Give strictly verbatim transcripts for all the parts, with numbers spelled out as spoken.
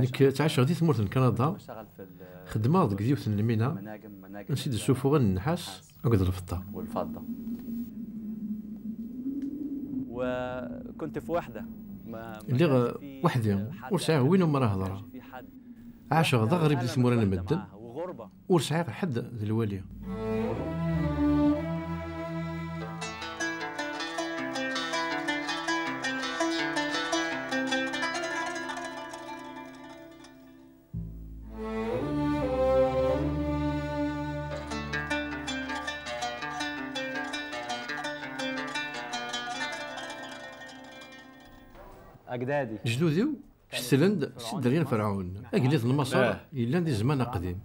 Nekk ttɛiceɣ di tmurt n Kanada, xeddmeɣ deg yiwet n lmina ansi d-ssufuɣen nnḥas akked lfeṭṭa. Lliɣ weḥd-i, ur sɛiɣ win umi ara hedreɣ. Ɛaceɣ d aɣrib di tmura n medden, ur sɛiɣ ḥedd d lwali. Lejdud-iw cetlen-d si dderya n Ferɛun, agellid n Maṣer yellan di zzman aqdim.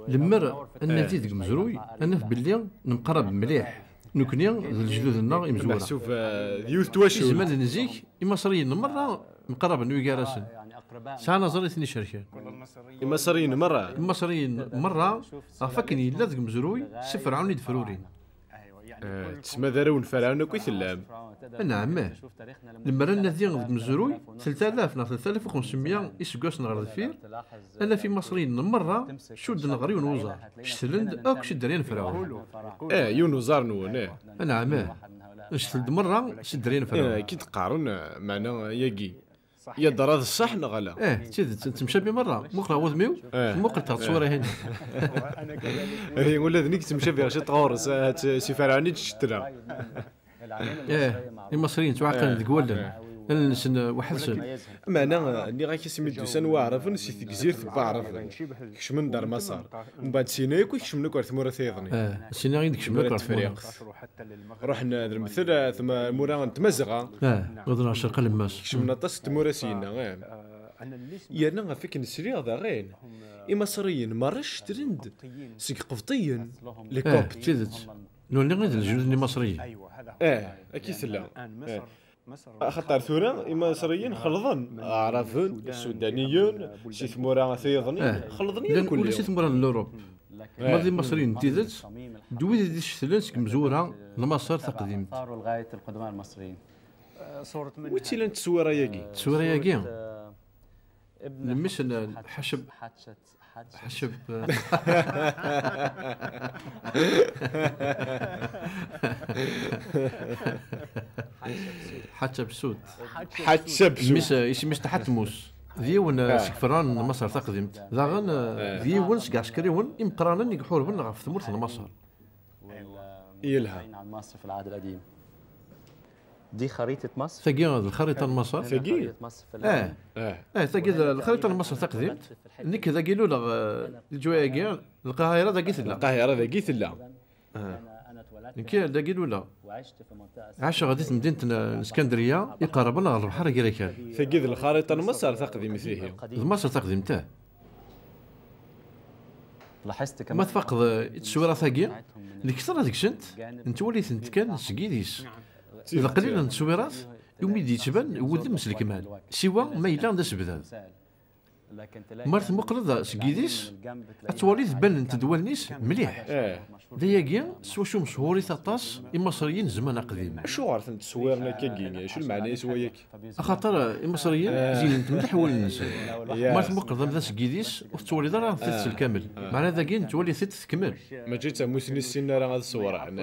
Lemmer ad nadi deg umezruy, ad naf belli nemqarab mliḥ, nekni d lejdud-nneɣ imezwura. Meḥsub, eh, d yiwet n twacult. Izman n zik, Imaṣriyen merra mqaraben wigarasen. Sɛan aẓar i ten-icerken. Imaṣriyen merra. Imaṣriyen merra, ɣef akken yella deg umezruy, si Ferɛun i d-frurin. Eh, tesma d arraw n Ferɛun akk i tellam. Anɛam, lemmer ad nadi deg umezruy, telt alaf neɣ telt alaf u xemsemya iseggasen ɣer deffir, ad naf Imaṣriyen merra cudden ɣer yiwen uẓar, cetlen-d akk si dderya n Ferɛun. Eh, yiwen uẓar-nwen, eh. Anɛam, nectel-d merra si dderya n Ferɛun. Eh, ki d-qqaren, eh, meɛna yagi. Yeḍra d ṣṣeḥ neɣ ala? Eh, d tidet, nettemcabi merra. Muqel ɣer wudem-iw, eh, muqel-t ɣer ttwarahin. Eh, ula d nekk ttemcabiɣ ciṭ ɣur-s, eh, si Ferɛun i d-cettleɣ. Eh, Imaṣriyen ttwaɛqlen deg wallen. Allen-nsen, eh, weḥd-sen. Meɛna, eh, nniɣ-ak asmi d-usan Waɛraben si tegzirt n Waɛraben. Kecmen-d ar Maṣer. Mbeɛd syin akk i kecmen akk ar tmura tayeḍnin. Eh, syin i d-kecmen akk ar tmura. Ruḥen, eh, d lemtel, eh, tmura n Tmazɣa. Eh, uḍneɣ ccerq alemmas. Kecmen aṭas n tmura syin-a, eh. Yerna ɣef akken sliɣ daɣen, Imaṣriyen merra cettlen-d seg Iqebṭiyen, les Coptes. Eh, d tidet. Nulni i d lejdud n Imaṣriyen. Eh, akka i tella. Eh. Axaṭer tura Imaṣriyen xelḍen Aɛraben, Isudaniyen, si tmura tayeḍnin, eh, xelḍen llan yakk ula si tmura n Lurup. Eh. Ma d Imaṣriyen n tidet, d wid i d-icetlen seg imezwura n Maṣer taqdimt. Wi tt-ilan tteswira-agi? Tteswira-agi? Mmi-s n Ḥaceb. Ḥaceb. Ḥaceb Sud. Ḥaceb Sud. Mmi-s, isem-is Tḥatmus. D yiwen, eh, seg ferɛun n Maṣer taqdimt. Daɣen, eh, d yiwen seg iɛsekriwen imeqqranen i iḥurben ɣef tmurt n Maṣer. Yelha. Tagi d lxariṭa n Maṣer. Tagi? Eh. Eh, tagi d lxariṭa n Maṣer taqdimt. Nekk dagi luleɣ, eh, leǧwayagi, Lqahira dagi tella. Lqahira dagi tella. Ah. Nekk dagi luleɣ. Ɛaceɣ di temdint n, n Skandriya, iqerrben ɣer lebḥer Agrakal. Tagi d lxariṭa n Maṣer taqdimt ihi. D Maṣer taqdimt, eh. Ma tfaqeḍ, eh, i tteswirat-agi, lekter deg-sent, nettwali-tent kan seg yidis. D qlil n tteswirat, umi d-yettban wudem s lekmal, siwa ma yella d asebdad. Mar tmuqleḍ seg yidis, ad twaliḍ banent-d wallen-is mliḥ. Eh. D ayagi s wacu mechurit aṭas Imaṣriyen zzman aqdim. Acuɣer ten-ttṣewwiren akkagi? Acu lmeɛna-is wayagi? Axaṭer, eh, Imaṣriyen, eh, zeynen-t mliḥ wallen-nsen. Yes. Ma tmuqleḍ amdan seg yidis, ur tettwaliḍ ara tidet, eh, lkamel. Eh. Meɛna dagi nettwali tiṭ tekmel. Mačči d tamusni ssinen ara ad ṣewren.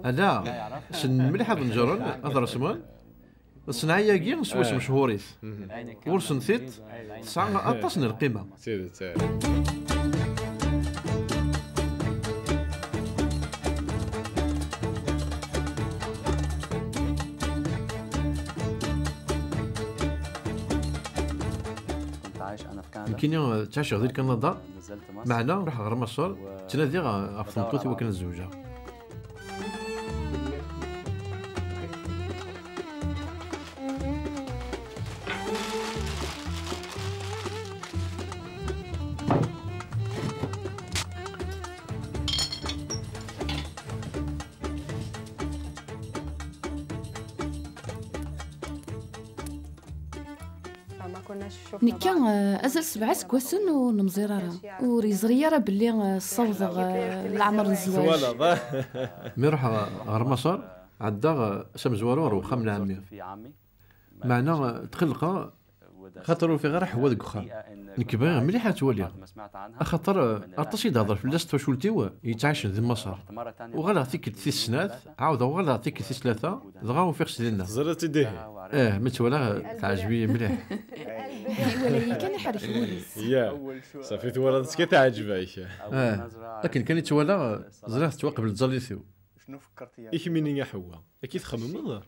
Ala, ssnen mliḥ ad nǧeren, ad resmen. D ṣṣenɛa-agi s wacu, eh, mechurit. Mhm. Ɣur-sen tiṭ, tesɛa aṭas n lqima. Tidet, eh. Nekkini, eh, ttɛiceɣ di Kanada, meɛna ruḥeɣ ɣer Maṣer, ttnadiɣ ɣef tmeṭṭut i wakken ad zewǧeɣ. Nekka, eh, azal sebɛa iseggasen ur nemẓir ara. Ur yeẓri ara belli, eh, ssawḍeɣ, eh, leɛmer n zzwaǧ. Twalaḍ, ah? Mi ruḥeɣ ɣer Maṣer, ɛeddaɣ, eh, s amezwaru ɣer uxxam n ɛemmi. Meɛna, eh, tqellqeɣ Xaṭer ur ufiɣ ara Ḥewwa deg uxxam. Nekk bɣiɣ mliḥ ad tt-waliɣ. Axaṭer, eh, aṭas i d-tehder fell-as twacult-iw yettɛicen di Maṣer. Uɣaleɣ tikkelt tis snat, ɛawdeɣ uɣaleɣ tikkelt tis tlata, dɣa ufiɣ-tt dinna. Teẓriḍ-tt-id ihi? Eh, mi tt-walaɣ, eh, teɛjeb-iyi mliḥ. Wala-yi kan iḥerrek wul-is. Ya, ṣafi twalaḍ-tt kan teɛjeb-ak. Eh, akken kan i tt-walaɣ, eh, ẓriɣ tettwaqbel tẓallit-iw. I kemmini a Ḥewwa, akka i txemmemeḍ?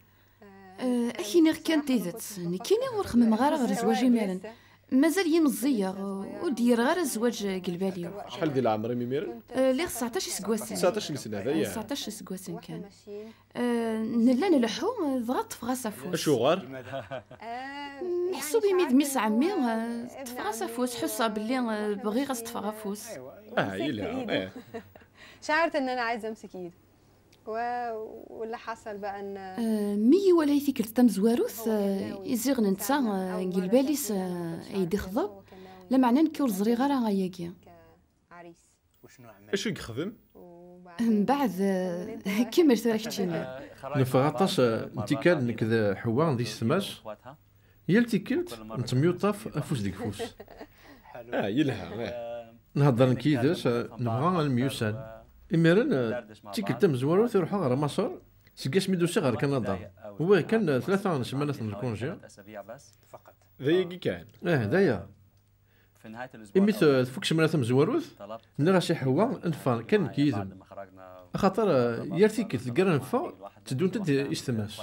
Eh, ad k-iniɣ kan tidet, nekkini ur xemmemeɣ ara ɣer zzwaǧ imiren. Mazal-iyi meẓẓiyeɣ, ur d-yerra ara zzwaǧ deg lbal-iw. Acḥal di leɛmer-im imiren? Eh, lliɣ tseɛṭac iseggasen. Tseɛṭac n sna, d aya? Eh, tseɛṭac iseggasen kan. Eh, nella nleḥḥu, dɣa ṭṭfeɣ-as afus. Acuɣer? Meḥsub imi d mmi-s n ɛemmi, eh, ṭṭfeɣ-as afus, ḥusseɣ belli, eh, bɣiɣ ad s-ṭṭfeɣ afus. Ah, yelha, eh. شعرت إن أنا عايزة أمسك إيده. و-، واللي حصل بقى إن Eh, mi yi-iwala i tikkelt tamezwarut, eh, iziɣ netta, eh, deg lbal-is, eh, ay d-ixḍeb, lameɛna nekk ur ẓriɣ ara ayagi. كعريس. Acu i yexdem? وبعدين Mbeɛd, eh, kemmel tura keččini. Neffeɣ aṭas, eh, n tikkal nekk d Ḥewwa d yessetma-s. Yal tikkelt, nettemyuṭaf afus deg ufus. Ah, yelha, eh. Nhedder nekk yid-s, eh, nebɣa ad nemyussan. Imiren, eh, d tikkelt tamezwarut i ruḥeɣ ɣer Maṣer, seg asmi d-usiɣ ɣer Kanada. Uwiɣ kan, eh, tlata n ssmanat n lkunji. D ayagi kan? Eh, d aya. Imi t-, tfuk ssmana tamezwarut, nniɣ-as i Ḥewwa, neffeɣ kan nekk yid-m. Axaṭer, eh, yal tikkelt deg ara neffeɣ, tteddunt-d yessetma-s.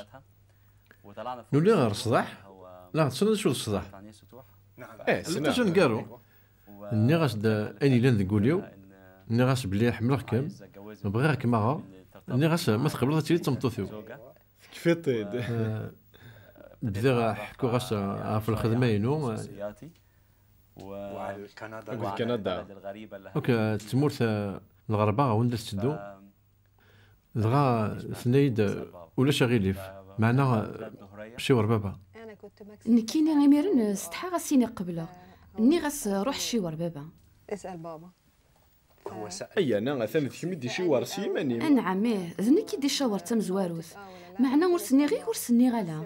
Nuli ɣer ṣṣdeḥ, neɣ tessneḍ acu d ṣṣdeḥ? Eh, ssneɣ. Llant acu ngeru? Nniɣ-as-d ayen yellan deg wul-iw, nniɣ-as belli ḥemmleɣ-kem, bɣiɣ ad kem-aɣeɣ, nniɣ-as ma tqebleḍ ad tiliḍ d tameṭṭut-iw. Tekfiḍ-t-id. Eh, bdiɣ ḥekkuɣ-as ɣef lxedma-inu. Akked Kanada. Akk tmurt n lɣerba ɣer wanda tetteddu. Dɣa tenna-yi-d, ulac aɣilif, meɛna, ciwer baba. Nekkini imiren setḥaɣ ad s-iniɣ qebleɣ. Nniɣ-as, ruḥ ciwer baba. اسأل بابا. Ayana, atan d kemm i d-iciwer s yiman-im. Anɛam, ih, d nekk i d-icawer d tamezwarut. Meɛna ur s-nniɣ ih, ur s-nniɣ ala.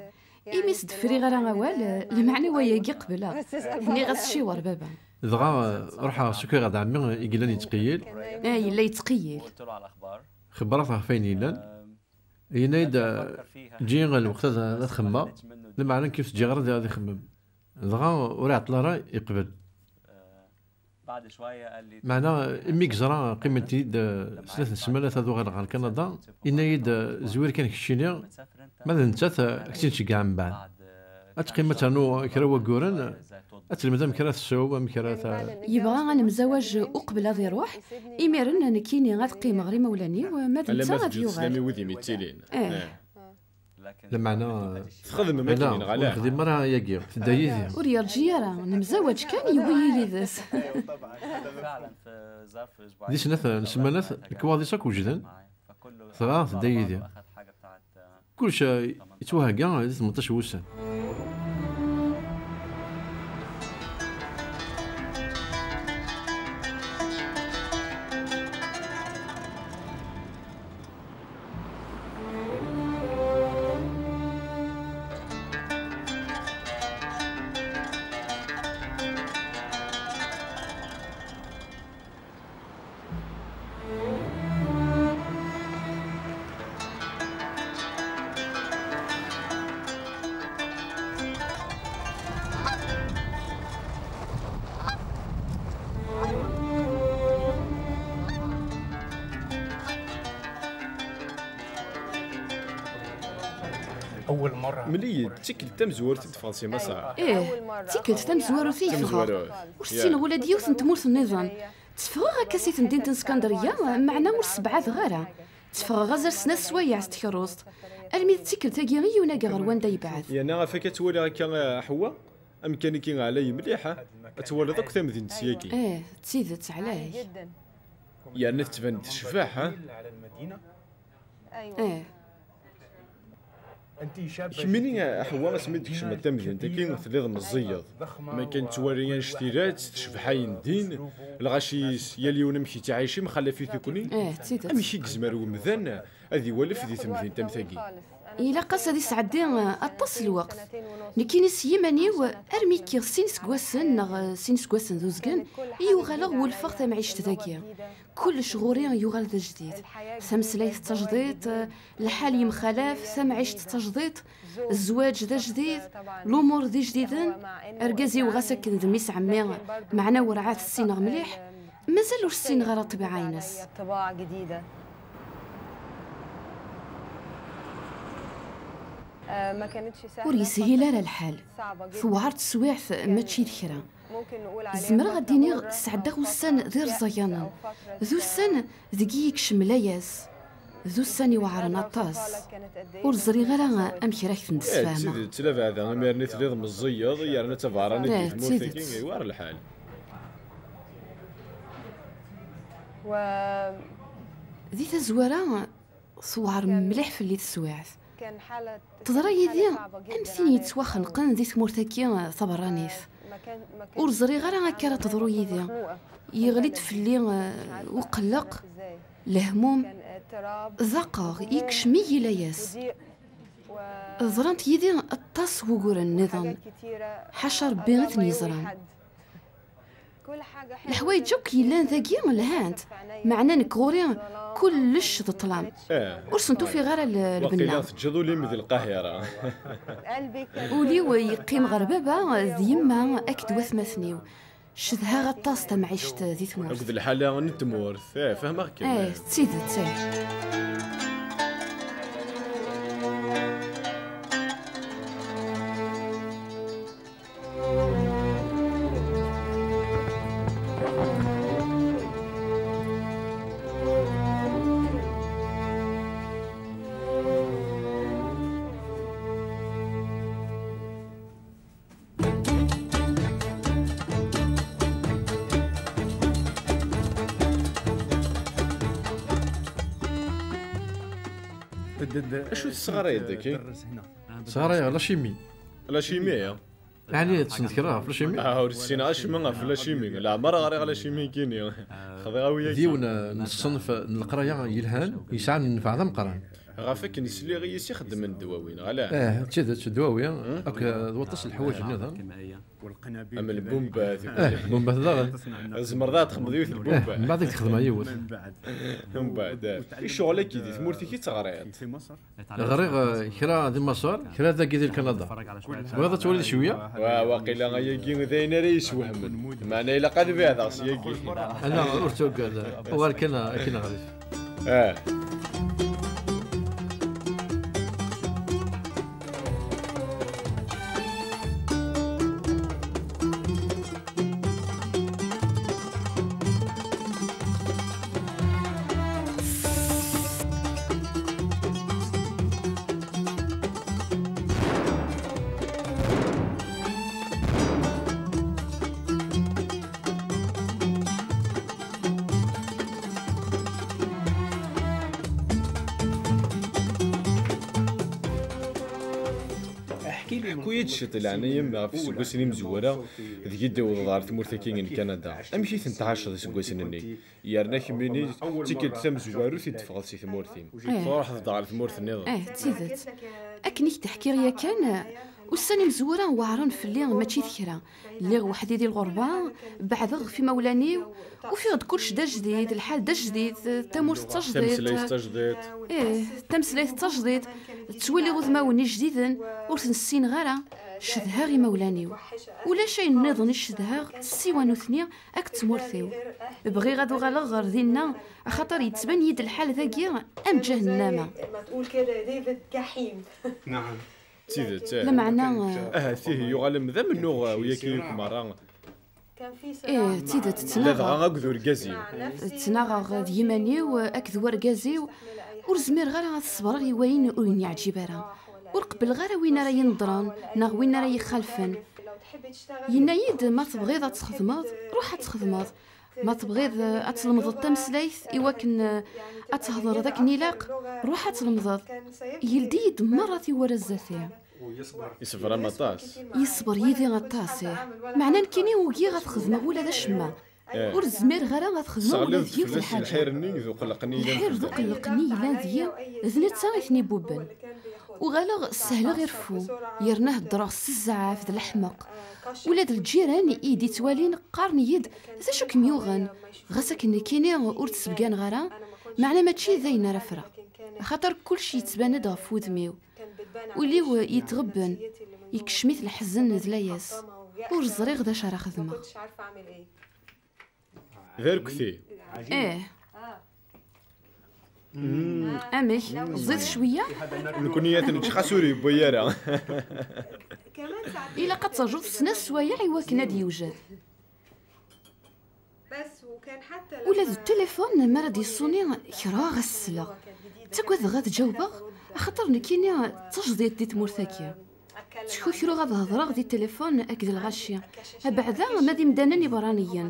Imi s-d-friɣ ara awal, lmeɛna wayagi qebleɣ. Nniɣ-as ciwer baba. Dɣa, ruḥeɣ sukiɣ-d ɛemmi i yellan yettqeyyil. Ah, yella yettqeyyil. Xebbreɣ-t ɣef wayen yellan. Yenna-yi-d, ǧǧi lweqt ad, ad xemmeɣ. Lameɛna nekk ur s-ǧǧiɣ ara ad, ad ixemmem. Dɣa ur iɛeṭṭel ara, yeqbel. Meɛna, imi yeẓra qqiment-iyi-d, eh, snat n ssmanat ad uɣaleɣ ɣer Kanada, yenna-yi-d, eh, zwir kan keččini, ma d nettat, eh, ad k-tt-id-ceggɛeɣ mbeɛd. Ad teqqim ad ternu kra n wagguren, ad telmed amek ara tessew, amek ara ta- Yebɣa anemzawaǧ uqbel ad iruḥ, imiren nekkini ad qqimeɣ ɣer imawlan-iw, ma d netta ad yuɣal. Alamma tǧǧiḍ sslam i wid-im yettilin. Eh. Eh. Lameɛna, txedmem akken neɣ ala? Ur nexdim ara ayagi, tedda yid-i. Ur yerǧi ara, nemzawaǧ kan, yewwi-yi yid-s. Di snat n ssmanat, lekwaɣeḍ-is akk wejden, dɣa tedda yid-i. Kullec, eh, yettwahegga di tmenṭac n wussan. Mlil-d d tikkelt tamezwarut i d-teffɣeḍ si Maṣer. Ih, d tikkelt tamezwarut i yeffɣeɣ. Ur ssineɣ ula d yiwet n tmurt nniḍen. Tteffɣeɣ akka si temdint n Skandriya, meɛna ur ssebɛadeɣ ara. Tteffɣeɣ azal snat swayeɛ s tkerrust. Almi d tikkelt-agi i yunageɣ ɣer wanda yebɛed. Yerna ɣef akka ttwaliɣ akka, a Ḥewwa, amkan-agi ɛlay mliḥ, ha? Ad twaliḍ akk tamdint syagi. Ih, d tidet, ɛlay. Yerna tettban-d tecbeḥ, ha? Ih. Kemmini, a Ḥewwa, asmi d-tkecmeḍ tamdint-agi, telliḍ meẓẓiyeḍ. Ma kan nettwali annect-ilat, tecbeḥ ayen din, lɣaci-s, yal yiwen amek yettɛic, imxallaf-it nekkni. Ih, d tidet. Amek i yezmer wemdan ad iwalef di temdint am tagi? Ilaq-as ad isɛeddi aṭas n lweqt. Nekkini s yiman-iw, armi kkiɣ sin iseggasen neɣ sin iseggasen d uzgen, i uɣaleɣ wulfeɣ tamɛict dagi. Kullec ɣur-i yuɣal d ajdid. Tameslayt d tajdiṭ, lḥal yemxalaf, tamɛict d tajdiṭ, zzwaǧ d ajdid, lumuṛ d ijdiden. Argaz-iw ɣas akken d mmi-s n ɛemmi, meɛna werɛad ssineɣ mliḥ, mazal ur ssineɣ ara ṭṭbiɛa-ines. Ur yeshil ara lḥal. Tewɛer teswiɛt mačči d kra. Zemreɣ ad d-iniɣ sɛeddaɣ ussan d irẓaganen. D ussan deg i yekcem layas. D ussan iweɛren aṭas. Ur ẓriɣ ara amek ara ak-ten-d-sfehmeɣ. Eh, d tidet, la beɛda, imir-nni telliḍ meẓẓiyeḍ, yerna d tabeɛranit di tmurt-agi, yewɛer lḥal. Di tazwara, tewɛer mliḥ fell-i teswiɛt. Teḍra yid-i am tin yettwaxenqen di tmurt-agi taberranit. Ur ẓriɣ ara akka ara teḍru yid-i. Yeɣli-d fell-i, eh, uqelleq, lehmum, ḍaqeɣ, yekcem-iyi layas. Ḍrant yid-i aṭas n wuguren nniḍen, ḥaca Rebbi i ten-yeẓran. Leḥwayeǧ akk yellan dagi lhant, meɛna nekk ɣur-i kullec d ṭṭlam. Eh. Ur sent-ufiɣ ara l-, lbenna. Waqila teǧǧiḍ ul-im di Lqahira. Ul-iw yeqqim ɣer baba d yemma akked watmaten-iw. Cedhaɣ aṭas tamɛict di tmurt. Akked lḥala n tmurt. Eh, fehmeɣ-kem. Eh, d tidet, eh. Acu tesɣarayeḍ dagi? Sɣarayeɣ la chimie. La chimie, ya. Yeɛni tessneḍ kra ɣef la chimie? Ah, ur ssineɣ acemma ɣef la chimie. Leɛmer ɣriɣ la chimie-kini. Xḍiɣ-aɣ wiyagi. D yiwen, eh, n ṣṣenf n leqraya yelhan, yesɛan nnfeɛ d ameqqran. Ɣef akken sliɣ i yis ixeddmen ddwawi, neɣ ala? Eh, d tidet, ddwawi, akked, eh, d waṭas n leḥwayeǧ nniḍen. Am lbumbat. Eh, lbumbat daɣen. Tzemreḍ ad txedmeḍ yiwet n lbumba. Eh, mbeɛd ad k-xedmeɣ yiwet. Mbeɛd, eh. I ccɣel-agi di tmurt-ik i teɣriḍ? Ɣriɣ, eh, kra di Maṣer, kra dagi di Lkanada. Tebɣiḍ ad twaliḍ cwiya? Wa, waqila ayagi d ayen ara yeswehmen. Meɛna ilaq ad beɛdeɣ syagi. Ala, ur ttagad. Uɣal kan, akken ɣer-i. Ah. Ḥku-yi-d ciṭ, leɛnaya-m, ɣef iseggasen imezwura deg i d-tewwḍeḍ ɣer tmurt-agi n Kanada. Amek i tent-tɛaceḍ iseggasen-nni? Yerna kemmini d tikkelt tamezwarut i d-teffɣeḍ si tmurt-im. Eh. Truḥeḍ-d ɣer tmurt nniḍen. Eh, d tidet. Akken i k-d-ḥkiɣ yakan, ussan imezwura weɛren fell-i mačči d kra. Lliɣ weḥd-i di lɣerba, beɛdeɣ ɣef imawlan-iw, ufiɣ-d kullec d ajdid, lḥal d ajdid, tamurt d tajdiṭ. Tameslayt d tajdiṭ. Ih, tameslayt d tajdiṭ. Ttwaliɣ udmawen ijdiden, ur ten-ssineɣ ara. Cedhaɣ imawlan-iw. Ulac ayen nniḍen i cedhaɣ, siwa nutni akked tmurt-iw. Bɣiɣ ad uɣaleɣ ɣer dinna, axaṭer yettban-iyi-d lḥal dagi am ǧahennama. Ma tqul kra, David, ǧaḥim. Naɛam. D tidet, eh. Lameɛna, eh, ahat ihi yuɣal d amennuɣ, eh, wiyaki akk merra. Ih, d tidet, ttnaɣeɣ. Ladɣa akked urgaz-iw. Ttnaɣeɣ d yiman-iw, eh, akked urgaz-iw. Ur zmireɣ ara ad ṣebreɣ i wayen ur yi-yeɛǧib ara. Ur qebbleɣ ara win ara yi-neḍren neɣ win ara yi-ixalfen. Yenna-yi-d, ma tebɣiḍ ad txedmeḍ, ruḥ ad txedmeḍ. Ma tebɣiḍ, eh, ad tlemdeḍ tameslayt i wakken, eh, ad thedreḍ akken ilaq, ruḥ ad tlemdeḍ. Yeldi-yi-d merra tiwwura zdat-i. Yesber-am aṭas. Yesber yid-i aṭas, ih. Meɛna nekkini ugiɣ ad xedmeɣ ula d acemma. Eh. Ur zmireɣ ara ad xedmeɣ ula d yiwet n lḥaǧa. Lḥir-nni d uqelleq-nni yellan deg-i, d netta i ten-ibubben. Uɣaleɣ sehleɣ i reffu, yerna heddreɣ s zzɛaf d leḥmeq. Ula d lǧiran i yi-d-ittwalin qqaren-iyi-d: "D acu kem-yuɣen?" Ɣas akken nekkini ur d-sbegganeɣ ara, meɛna mačči d ayen ara ffreɣ. Axaṭer kullec yettban-d ɣef wudem-iw. Ul-iw yetɣebben, yekcem-it leḥzen d layas. Ur ẓriɣ d acu ara xedmeɣ. D arkti. Ih. Amek? Ẓid cwiya? Nekkni ad t-nečč xas ur yewwi ara. Ilaq ad taǧuḍ snat swayeɛ i wakken ad d-yewjed. Ula d tilifun mi ara d-yeṣṣuni, kerheɣ ad s-sleɣ. Ttagadeɣ ad ǧawbeɣ, axaṭer nekkini d tajdiṭ di tmurt-agi. Ttkukruɣ ad hedreɣ di tilifun akked lɣaci, abeɛda ma d imdanen iberraniyen.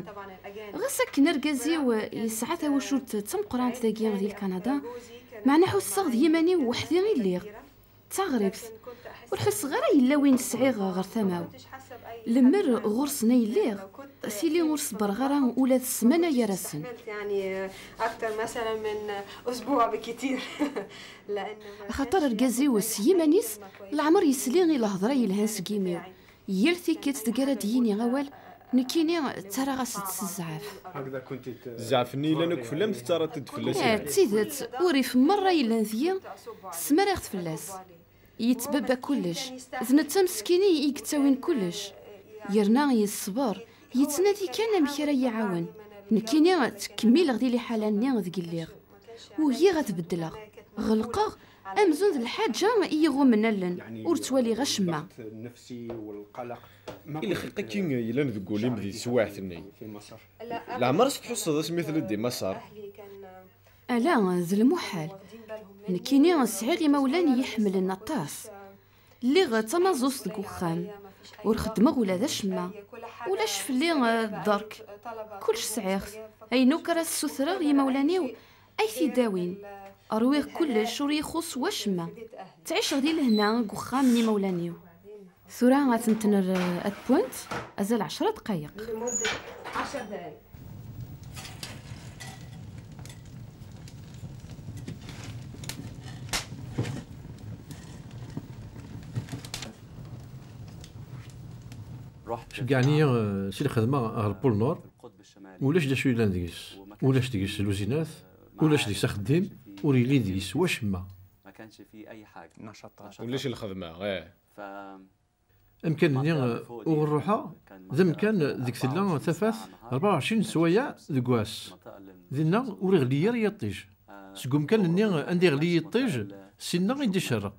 Ɣas akken argaz-iw yesɛa tawacult d tameqqrant dagi di Lkanada, meɛna ḥusseɣ d yiman-iw weḥd-i i lliɣ. D taɣribt. Ur ḥusseɣ ara yella win sɛiɣ ɣer tama-w. Lemmer ɣur-sen ay lliɣ, tili ur ṣebbreɣ ara ula d ssmana gar-asen. Axaṭer argaz-iw s yiman-is leɛmer yesli i lhedra yelhan seg yimi-w. Yal tikkelt deg ara d-yini awal, nekkini ttarraɣ-as-d s zzɛaf. Zzɛaf-nni yellan akk fell-am tettarraḍ-t-id fell-as. Eh, d tidet, urrif merra yellan deg-i, ssmaraɣ-t fell-as. Yettbabba kullec, d netta meskin i yettawin kullec. Yerna yeṣber, yettnadi kan amek ara yi-iɛawen. Nekkini ttkemmileɣ di liḥala-nni deg lliɣ. Ugiɣ ad beddleɣ. Ɣelqeɣ amzun d lḥaǧa i yi-iɣummen allen, ur ttwaliɣ acemma. I lxelq-agi yellan deg wul-im di teswiɛt-nni, leɛmer as-tḥusseḍ asmi telliḍ di Maṣer? Ala, d lmuḥal. Nekkini sɛiɣ imawlan i yi-ḥemmlen aṭas. Lliɣ d tamaẓuẓt deg uxxam. Ur xeddmeɣ ula d acemma. Ulac fell-i, eh, dderk. Kullec sɛiɣ-t. Ayen akk ara ssutreɣ i yimawlan-iw, ay t-id-awin. Rwiɣ kullec, ur yi-ixuṣṣ wacemma. Ttɛiceɣ di lehna deg uxxam n yimawlan-iw. Tura ad tent-nerr, eh, at point, azal ɛecra dqayeq. Ceggɛen-iyi, eh, si lxedma ɣer Pôle Nord. Ulac d acu yellan deg-s. Ulac deg-s luzinat, ulac deg-s axeddim, ur yelli deg-s wacemma. Ulac lxedma, ih. Amkan-nni, eh, uɣur ruḥeɣ, d amkan deg tella tafat rebɛa u ɛecrin swayeɛ deg wass. Dinna ur iɣelli ara yiṭij. Seg umkan-nni anda iɣelli yiṭij, sinna i d-icerreq.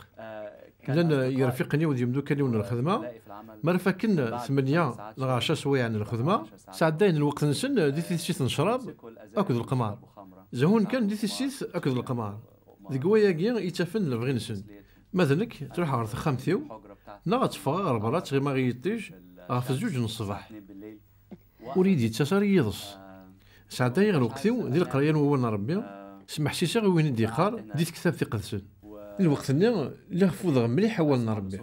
Llan, eh, yirfiqen-iw d yimdukal-iw n lxedma, mi ara fakken tmenya neɣ ɛecra swayeɛ n lxedma, sɛeddayen lweqt-nsen di tissit n ccrab akked lqemar. Zehhun kan di tissit akked lqemar. Deg wayagi i ttafen lebɣi-nsen. Ma d nekk, ttruḥeɣ ɣer texxamt-iw, neɣ ad tteffɣeɣ ɣer berra ad ttɣimaɣ i yiṭij ɣef zuǧ n ṣṣbeḥ. Ur iyi-d-yettas ara yiḍes. Sɛeddayeɣ lweqt-iw di leqraya n wawal n Ṛebbi, smeḥsiseɣ i win i d-yeqqar di tektabt iqedsen. Lweqt-nni, lliɣ ffudeɣ mliḥ awal n Ṛebbi.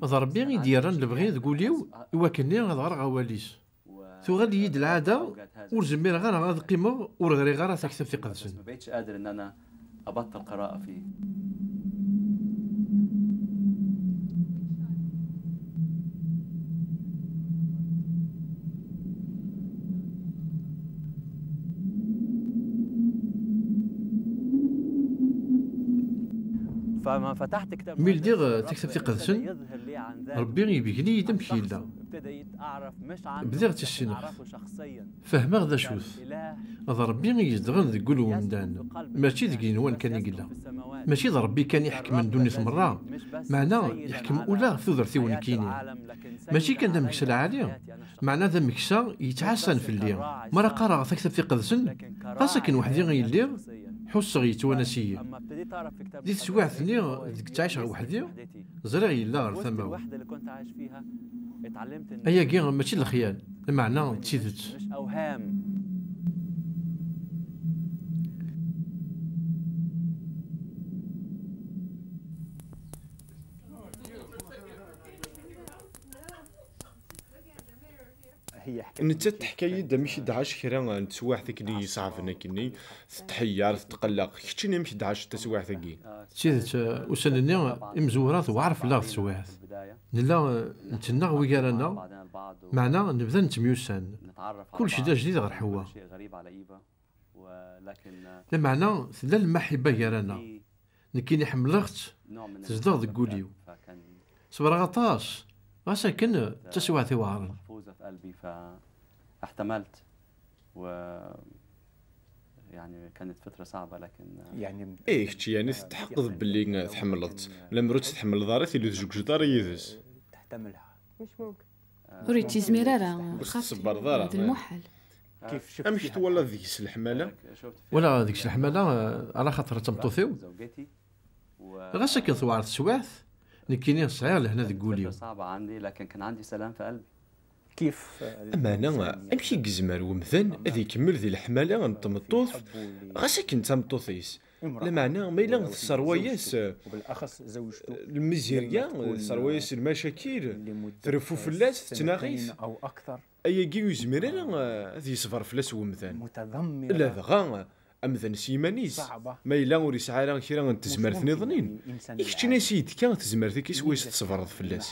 D Ṛebbi i d-yerran lebɣi deg wul-iw i wakken-nni ad ɣreɣ awal-is. Tuɣal-iyi-d lɛada, ur zmireɣ ara ad qqimeɣ ur ɣriɣ ara taktabt iqedsen. Mi ldiɣ taktabt iqedsen, Ṛebbi yebgen-iyi-d amek yella. Bdiɣ tt-issineɣ. Fehmeɣ d acu-t. D Ṛebbi i izedɣen deg wul n umdan, mačči deg yigenwan kan i yella. Mačči d Ṛebbi kan i iḥekmen ddunit merra, meɛna yeḥkem ula ɣef tudert-iw nekkini. Mačči kan d ameksa lɛali, meɛna d ameksa yettɛassan fell-i. Mi ara qqareɣ taktabt iqedsen, ɣas akken weḥd-i i lliɣ, ḥusseɣ yettwanas-iyi. Di teswiɛt-nni deg ttɛiceɣ weḥd-i, ẓriɣ yella ɣer tama-w. Ayagi mačči d lexyal, lameɛna d tidet. Nettat teḥka-yi-d amek i d-tɛac kra n teswiɛt akken i yi-ṣeɛben akkenni, tetḥeyyeṛ, tetqelleq. Keččini amek i d-tɛac taswiɛt-agi? D tidet, ussan-nni imezwura tewɛer fell-aɣ teswiɛt. Nella nettennaɣ wi gar-aneɣ, meɛna nebda nettemyussan. Kullec d ajdid ɣer Ḥewwa. Lameɛna tella lmaḥibba gar-aneɣ. Nekkini ḥemmleɣ-tt, tezdeɣ deg wul-iw. Ṣebreɣ aṭas, ɣas akken d taswiɛt iweɛren. Ih, kečč yeɛni tetḥeqqeḍ belli tḥemmleḍ-tt, lemmer ur tt-tḥemmleḍ ara tili ur tjeǧǧeḍ ara yid-s. Ur yettizmir ara, xaṭi, d lmuḥal. Amek twalaḍ deg-s leḥmala? Walaɣ deg-s leḥmala, ala xaṭer d tameṭṭut-iw. Ɣas akken tewɛer teswiɛt, nekkini sɛiɣ lehna deg wul-iw. Ameɛna, amek i yezmer wemdan ad ikemmel di leḥmala n tmeṭṭut, ɣas akken d tameṭṭut-is? Lameɛna ma yella tesserwa-yas lmizirya, tesserwa-yas lmacakil, treffu fell-as, tettnaɣ-it, ayagi ur yezmir ara ad yeṣber fell-as wemdan. Ladɣa, amdan s yiman-is, ma yella ur yesɛi ara kra n tezmert nniḍen, i keččini s yid-ka tezmert-agi swayes tṣebreḍ fell-as?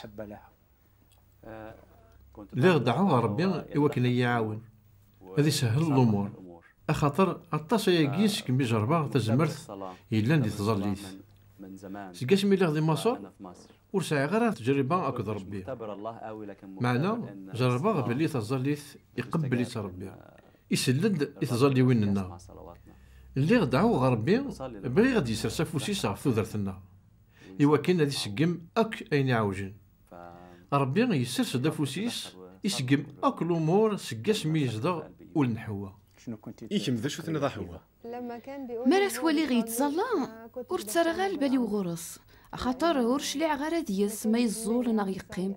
Lliɣ deɛɛuɣ Ṛebbi i wakken ad yi-iɛawen, ad isehhel lumuṛ, axaṭer aṭas ayagi segmi jerbeɣ tazmert yellan di tẓallit. Seg asmi lliɣ di Maṣer, ur sɛiɣ ara teǧriba akked Ṛebbi. Meɛna, jerbeɣ belli taẓallit iqebbel-itt Ṛebbi. Isell-d i tẓalliwin-nneɣ. Lliɣ deɛɛuɣ Ṛebbi, bɣiɣ ad d-yessers afus-is ɣef tudert-nneɣ, i wakken ad iseggem akk ayen iɛewjen. Ṛebbi yessers-d afus-is, iseggem akk lumuṛ seg asmi yezdeɣ ul n Ḥewwa. I kemm, d acu tenniḍ a Ḥewwa? Mi ara t-waliɣ yettẓalla, ur ttarraɣ ara lbal-iw ɣur-s, axaṭer ur cliɛeɣ ara deg-s ma yeẓẓul neɣ yeqqim.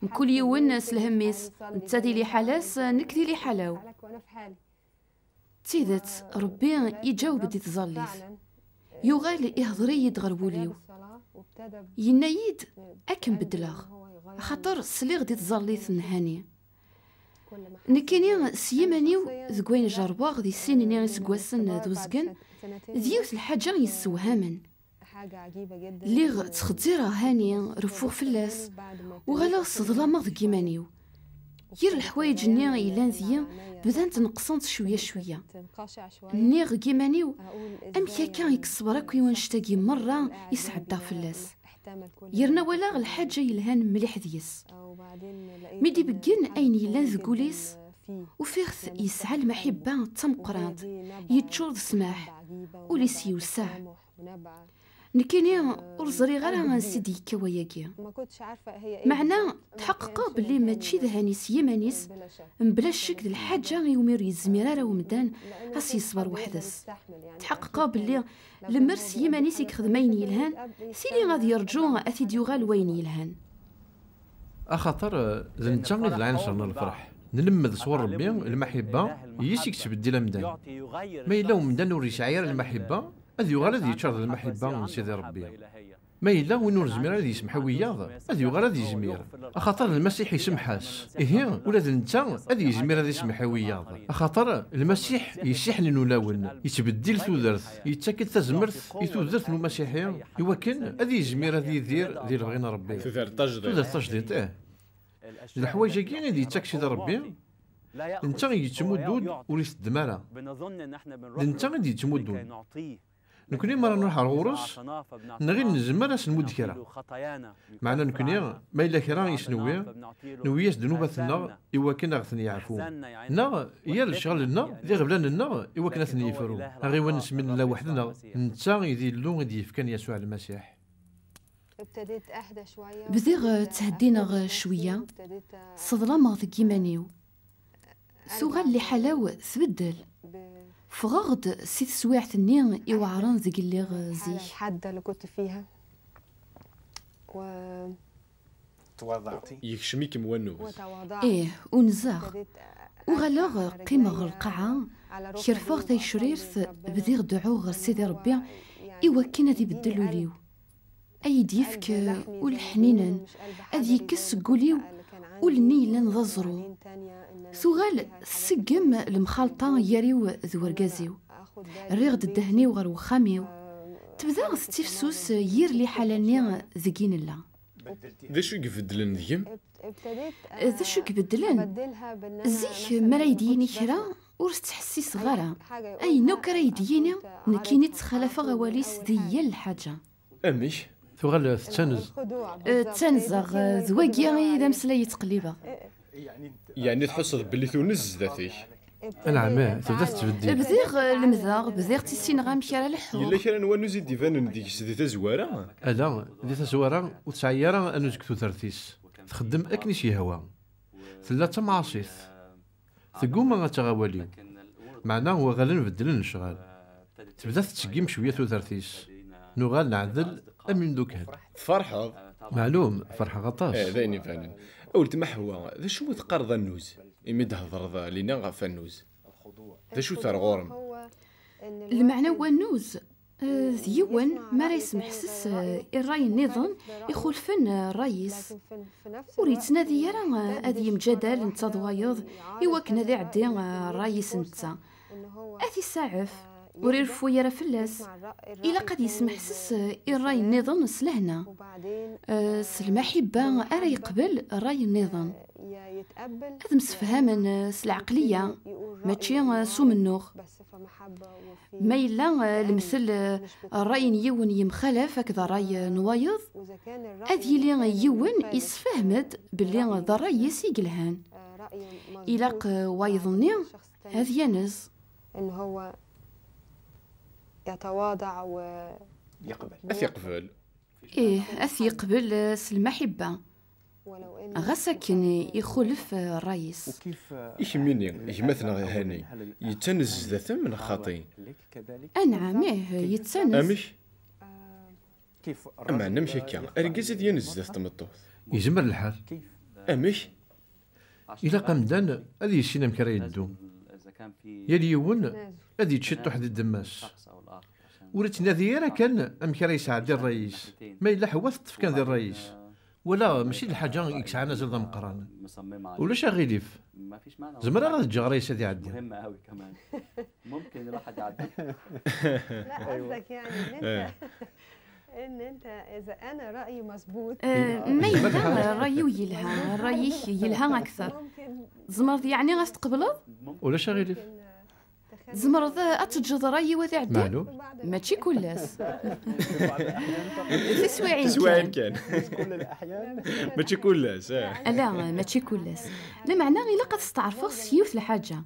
Mkul yiwen s lhemm-is, netta di liḥala-s, nekk di liḥala-w. D tidet, Ṛebbi iǧaweb-d i tẓallit. Yuɣal ihḍer-iyi-d ɣer wul-iw. Yenna-yi-d, ad kem-beddleɣ, axaṭer sliɣ-d i tẓallit n Hani. Nekkini s yiman-iw, deg wayen jerbeɣ di sin-nni iseggasen d uzgen, d yiwet lḥaǧa yessewhamen. Lliɣ ttxeẓẓireɣ Hani, reffuɣ fell-as, uɣaleɣ sseḍlameɣ deg yiman-iw. Yir leḥwayeǧ-nni yellan deg-i bdant neqqsent cwiya cwiya. Nniɣ deg yiman-iw, amek akka i yeṣber akk i wannect-agi merra i sɛeddaɣ fell-as? Yerna walaɣ lḥaǧa yelhan mliḥ deg-s. Mi d-ibeggen ayen yellan deg wul-is, ufiɣ-t yesɛa lmaḥibba d tameqqrant, yeččur d ssmaḥ, ul-is yewseɛ. Nekkini ur ẓriɣ ara ansi d-yekka wayagi. Meɛna tḥeqqeɣ belli mačči d Hani s yiman-is, mebla ccek d lḥaǧa iwumi ur yezmir ara umdan ad s-yeṣber weḥd-s. Tḥeqqeɣ belli lemmer s yiman-is i yexdem ayen yelhan, tili ad yerǧu ad t-id-yuɣal wayen yelhan. Axaṭer d netta i d lɛinṣer n lferḥ. Nlemmed sɣur Ṛebbi lmaḥibba, yis i yettbeddil amdan. Ma yella umdan ur yesɛi ara lmaḥibba, ad yuɣal ad yeččar d lmaḥibba n Sidi Ṛebbi. Ma yella win ur nezmir ara ad yesmeḥ i wiyaḍ, ad yuɣal ad yezmir. Axaṭer Lmasiḥ isemḥ-as. Ihi, ula d netta ad yezmir ad isemḥ i wiyaḍ. Axaṭer Lmasiḥ yessiḥnin ulawen, yettbeddil tudert, yettak-d tazmert i tudert n umasiḥi, i wakken ad yezmir ad yidir di lebɣi n Ṛebbi. Tudert tajdiṭ. Tudert tajdiṭ, ih. D leḥwayeǧ-agi i d-yettak Sidi Ṛebbi, d netta i yettmuddun, ur iteddem ara. D netta i d-yettmuddun. Nekni mi ara nruḥ ɣer ɣur-s, nɣil nezmer ad s-nmudd kra. Meɛna nekni, ma yella kra i s-newwi, newwi-yas ddnubat-nneɣ i wakken ad ɣ-ten-yeɛfu. Neɣ, yir lecɣal-nneɣ d iɣeblan-nneɣ i wakken ad ten-yefru. Aɣiwan-nnes mi nella weḥd-neɣ, netta i d Illu i d-yefkan Yasuɛ Lmasiḥ. Bdiɣ ttheddineɣ cwiya, sseḍlameɣ deg yiman-iw. Tuɣal liḥala-w tbeddel. Ffɣeɣ-d si teswiɛt-nni iweɛren deg lliɣ zik. Yekcem-ikem wannuz. Ih, unzeɣ. Uɣaleɣ qqimeɣ ɣer lqaɛa, kerfeɣ tagecrirt, bdiɣ deɛɛuɣ ɣer Sidi Ṛebbi i wakken ad ibeddel ul-iw. Ad yi-d-yefk ul ḥninen, ad yekkes seg wul-iw Ul-nni yellan d aẓru. Tuɣal tseggem lemxalṭa gar-iw d wergaz-iw. Rriɣ-d ddehn-iw ɣer wexxam-iw. Tebda tettifsus yir liḥala-nni deg i nella. D acu i ibeddlen deg-m? D acu i ibeddlen? Zik, mi ara yi-d-yini kra, ur s-ttḥessiseɣ ara. Ayen akk ara yi-d-yini, nekkini ttxalafeɣ awal-is di yal lḥaǧa. Amek? Tuɣal tettanez. Eh, ttanzeɣ, eh, d wagi i d ameslay i ttqellibeɣ. Yeɛni tḥusseḍ belli tunez zdat-k? Anɛam, eh, tebda tettbeddil. Bdiɣ, eh, lemdeɣ, bdiɣ ssineɣ amek ara leḥḥuɣ. Yella kra n wannuz i d-ibanen deg-s di tazwara? Ala, di tazwara ur tesɛi ara annuz deg tudert-is. Txeddem akken i s-yehwa. Tella d tamɛaṣit. Tegguma ad taɣ awal-iw. Meɛna waɣalen beddlen lecɣal. Tebda tettseggim cwiya tudert-is. Nuɣal neɛdel am imdukal. Tferḥeḍ? Meɛlum, ferḥeɣ aṭas. Eh, d ayen ibanen. A weltma Ḥewwa, d acu i teqqareḍ annuz? Imi d-thedreḍ lina ɣef annuz. D acu-t ar ɣur-m? Lmeɛna n wannuz, eh, d yiwen mi ara yesmeḥses, eh, i ṛṛay nniḍen ixulfen, eh, ṛṛay-is. Ur yettnadi ara, eh, ad yemǧadal netta d wayeḍ i wakken ad iɛeddi, eh, ṛṛay-is netta. Ad t-isaɛef, ur ireffu ara fell-as. Ilaq ad yesmeḥses, eh, i ṛṛay nniḍen s lehna. Eh, s lmaḥibba ara yeqbel ṛṛay nniḍen. Ad msefhamen, eh, s lɛeqliya, mačči, eh, s umennuɣ. Ma yella, eh, lemtel, eh, ṛṛay n yiwen yemxalaf akked ṛṛay, eh, n wayeḍ, ad yili yiwen isfehm-d belli d ṛṛay-is i yelhan. Ilaq, eh, wayeḍ-nni ad yanez. إن هو يتواضع و يقبل. Ad t-yeqbel. Ih, ad t-yeqbel, eh, s lmaḥibba. Ɣas akken ixulef, eh, ṛṛay-is. I kemmini, gma-tneɣ Hani, yettanez zdat-m neɣ xaṭi? Anɛam, ih, yettanez. Amek? Ameɛna amek akka? Argaz ad yanez zdat tmeṭṭut? Yezmer lḥal. Amek? Ilaq amdan ad yissin amek ara yeddu. Yal yiwen ad yečč ciṭuḥ di ddemma-s. Ur ittnadi ara kan amek ara yesɛeddi ṛṛay-is. Ma yella Ḥewwa teṭṭef kan di ṛṛay-is. Wala, mačči d lḥaǧa i yesɛan azal d ameqqran. Ulac aɣilif. Zemreɣ ad ǧǧeɣ ṛṛay-is ad iɛeddi. لا، قصدك يعني إن أنت، إن أنت إذا أنا رأيي مظبوط. Eh, ma yella ṛṛay-iw yelha, ṛṛay-ik yelha akter. Tzemreḍ yeɛni ad t-tqebleḍ? Ulac aɣilif. Tzemreḍ ad teǧǧeḍ ṛṛay-iw ad iɛeddi? Mačči kul ass. Tiswiɛin kan. Mačči kul ass, eh. Ala, mačči kul ass. Lameɛna ilaq ad steɛṛfeɣ s yiwet lḥaǧa.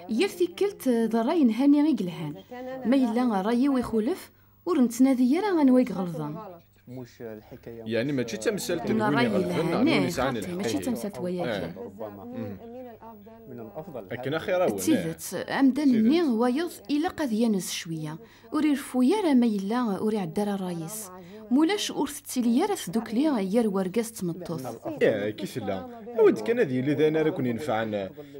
Yal tikkelt d ṛṛay n Hani i yelhan. Ma yella ṛṛay-iw ixulef, ur nettnadi ara anwa i iɣelḍen. Yeɛni mačči d tamsalt n win iɣelben neɣ n win yesɛan lḥeqq. Mačči d tamsalt waya kan. Akken axir-awen. D tidet, amdan-nni wayeḍ ilaq ad yanez cwiya. Ur ireffu ara ma yella ur iɛedda ara ṛṛay-is. Mulac ur tettili ara tdukli gar wergaz d tmeṭṭut. Ih, akka i tella. Awi-d kan ad yili d ayen ara ken-inefɛen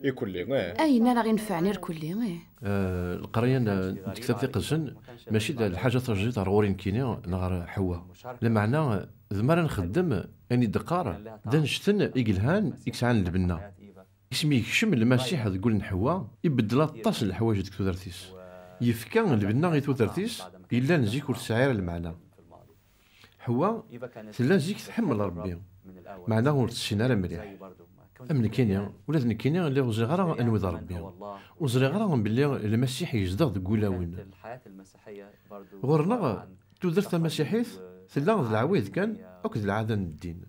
ikulli. Ayen ara ɣ-inefɛen irkulli, ih. Eh, leqraya n, n tektabt iqedsen, mačči d lḥaǧa tajdidt ɣer ɣur-i nekkini neɣ ɣer Ḥewwa. Lameɛna, d mi ara nxeddem ayen i d-teqqar, d annect-en i yelhan, i yesɛan lbenna. Asmi yekcem Lmasiḥ deg wul n Ḥewwa, ibeddel aṭas n leḥwayeǧ deg tudert-is. Yefka lbenna i tudert-is, yellan zik ur tesɛi ara lmeɛna. Ḥewwa tella zik tḥemmel Ṛebbi, meɛna ur tessin ara mliḥ. Am nekkini, ula d nekkini lliɣ ur ẓriɣ ara anwa i d Ṛebbi. Ur ẓriɣ ara belli Lmasiḥ yezdeɣ deg wulawen. Ɣur-neɣ, tudert tamasiḥit tella d leɛwayed kan akked lɛada n ddin.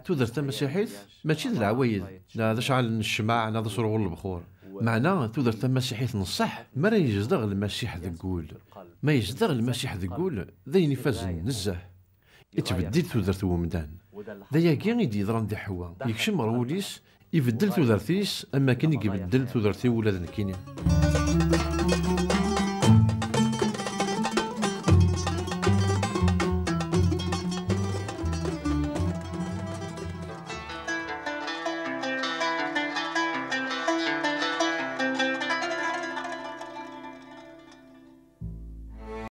Tudert tamasiḥit mačči d leɛwayed, neɣ d acɛal n ccmaɛ, neɣ d asruɣu n lebxur. Meɛna tudert tamasiḥit n ṣṣeḥ, mi ara yezdeɣ Lmasiḥ deg wul. Ma yezdeɣ Lmasiḥ deg wul, d ayen ifazen nezzeh. Ittbeddil tudert n wemdan. D ayagi i d-yeḍran di Ḥewwa. Yekcem ɣer wul-is, ibeddel tudert-is, am wakken i ibeddel tudert-iw ula d nekkini.